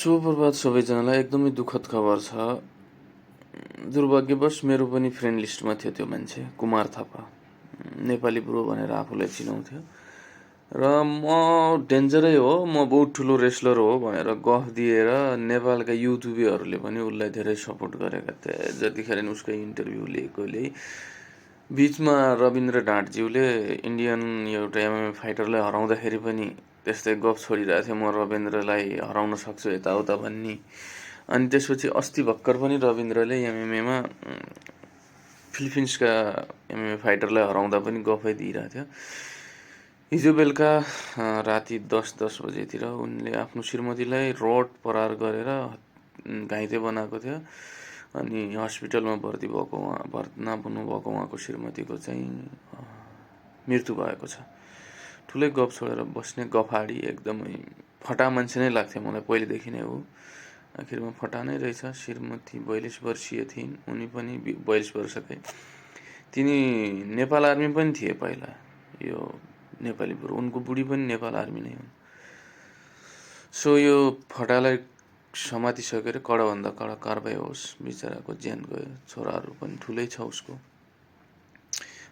सुप्रभात सबैजनालाई। एकदमै दुःखद खबर छ। दुर्भाग्यवश मेरो पनि फ्रेन्ड लिस्टमा थियो त्यो मान्छे, कुमार थापा। नेपाली ब्रो भनेर आफूलाई चिनाउँथ्यो र म डेन्जरै हो, म बहुत ठुलो रेस्लर हो भनेर गफ दिएर नेपालका युट्युबरहरूले पनि उसलाई धेरै सपोर्ट गरेका थिए। जतिखेर उसको इन्टरभ्यू लिएकोले बिचमा रविन्द्र ढाँटज्यूले इन्डियन एउटा एमएमए फाइटरलाई हराउँदाखेरि पनि त्यस्तै गफ छोडिरहेको थियो, म रविन्द्रलाई हराउन सक्छु यताउता भन्ने। अनि त्यसपछि अस्ति भर्खर पनि रविन्द्रले एमएमएमा फिलिपिन्सका एमएमए फाइटरलाई हराउँदा पनि गफै दिइरहेको थियो। हिजो बेलुका राति 10 बजेतिर उनले आफ्नो श्रीमतीलाई रड प्रहार गरेर घाइते बनाएको थियो। अनि हस्पिटलमा भर्ना भएको उहाँको श्रीमतीको चाहिँ मृत्यु भएको छ। ठुलै गफ छोडेर बस्ने गफाडी, एकदमै फटा मान्छे नै लाग्थ्यो मलाई पहिलेदेखि नै। ऊ आखिरमा फटा नै रहेछ। श्रीमती 42 वर्षीय थिइन्, उनी पनि 42 वर्षकै। तिनी नेपाल आर्मी पनि थिए पहिला, यो नेपाली बुढो। उनको बुढी पनि नेपाल आर्मी नै हुन्। सो यो फटालाई समातिसकेर कडाभन्दा कडा कारबाही होस्। बिचराको ज्यान गयो, छोराहरू पनि ठुलै छ उसको।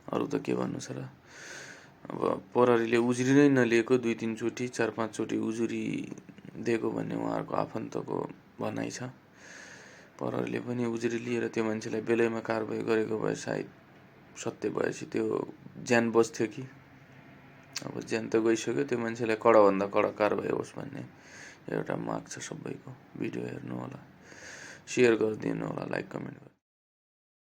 अरू त के भन्नु छ र। अब प्रहरीले उजुरी नै नलिएको 2-3 चोटि 4-5 चोटि उजुरी दिएको भन्ने उहाँहरूको आफन्तको भनाइ छ। प्रहरीले पनि उजुरी लिएर त्यो मान्छेलाई बेलैमा कारबाही गरेको भए सायद सत्य भएपछि त्यो ज्यान बस्थ्यो कि। अब ज्यान त गइसक्यो, त्यो मान्छेलाई कडाभन्दा कडा कारबाही होस् भन्ने एउटा माग छ सबैको। भिडियो हेर्नु होला, सेयर गरिदिनु होला, लाइक कमेन्ट गर्नु।